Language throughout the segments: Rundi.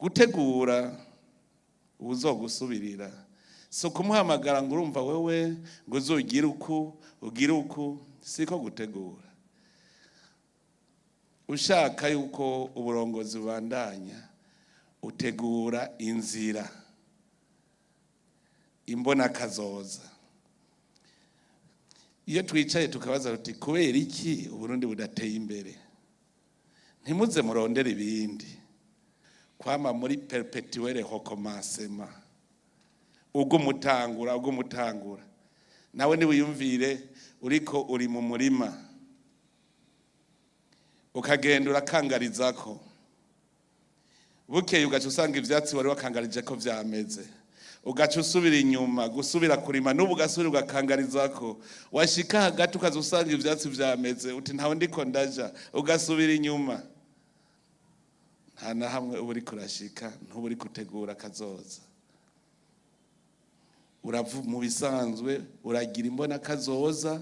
Gutegura uwuzogusubirira si ukumuhamagara ngo urumva wewe ngo uzugire uku, ugire uku. Siko gutegura. Ushaka yuko uburongozi bubandanya, utegura inzira imbona kazoza. Iyo twicaye tukabaza tuti: "Kubera iki Uburundi budateye imbere?" Ntimuze murondere ibindi, kwama muri perpétuel recommencement, ubwo umutangura, ubwo umutangura nawe niwiyumvire uriko uri mu murima, ukagenda urakangarizako, bukeye ugaca usanga ivyatsi wari wakangarije ko vyameze, ugaca usubira inyuma gusubira kurima, n'ubu ugasubira ugakangarizako, washika hagati ukaza usanga ivyatsi vyameze, uti: "Ntawe ndiko ndaja," ugasubira inyuma. Nta na hamwe uba uriko urashika, ntuba uriko utegura kazoza. Uravu mu bisanzwe uragira imbona kazoza,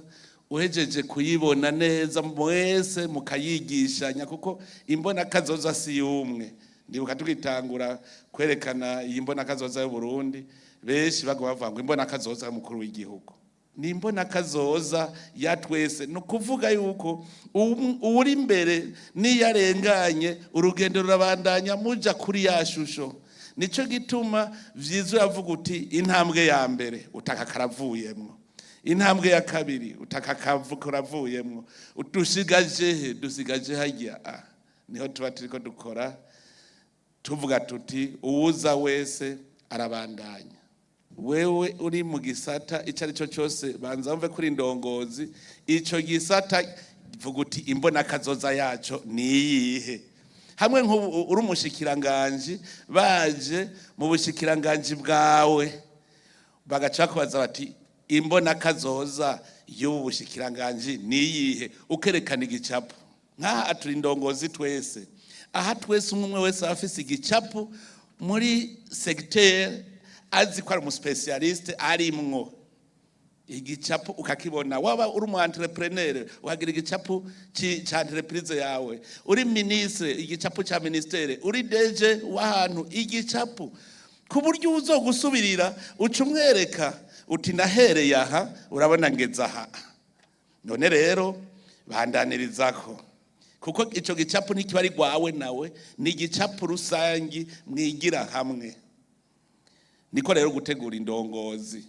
uhejeje kuyibona neza mwese mukayigishanya, kuko imbona kazoza si yumwe. Ndibuka tugitangura kwerekana iyi mbona kazoza y'u Burundi, benshi bagwa bavuga ngo imbona kazoza y'umukuru w'igihugu. Ni imbona kazoza ya twese. Ni ukuvuga yuko uwuri imbere n'iyo arenganye, urugendo rurabandanya muja kuri ya shusho. Nico gituma vyiza uravuga uti: "Intambwe ya mbere utaka karavuyemwo, intambwe ya kabiri utaka karavuyemwo, dusigaje he? Dusigaje harya." Ah, niho tuba turiko dukora, tuvuga tuti: "Uwuza wese arabandanya." Wewe uri mu gisata icyo ari cyo cyose, banza wumve kuri ndongozi ico gisata, vuga uti: "Imbona kazoza yaco ni iyihe?" Hamwe nk'ubu uri umushikiranganji, baje mu bushikiranganji bwawe bagaca bakubaza bati: "Imbona kazoza y'ubu bushikiranganji ni iyihe?" Ukerekana igicapo. Nk'aha turi indongozi twese, aha twese umwe umwe wese aba afise igicapo muri secteur azi ko ari umu spécialiste arimwo. Igicapo ukakibona. Waba uri umu entrepreneur, ukagira igicapo ca entreprise yawe, uri ministre, igicapo ca ministère, uri DG w'ahantu, igicapo, ku buryo uzogusubirira uca umwereka uti: "Nahereye aha, urabona ngeze aha, none rero bandanyirizako." Kuko ico gicapo ntikiba ari rwawe nawe, ni igicapo rusangi mwigira hamwe. Niko rero gutegura indongozi.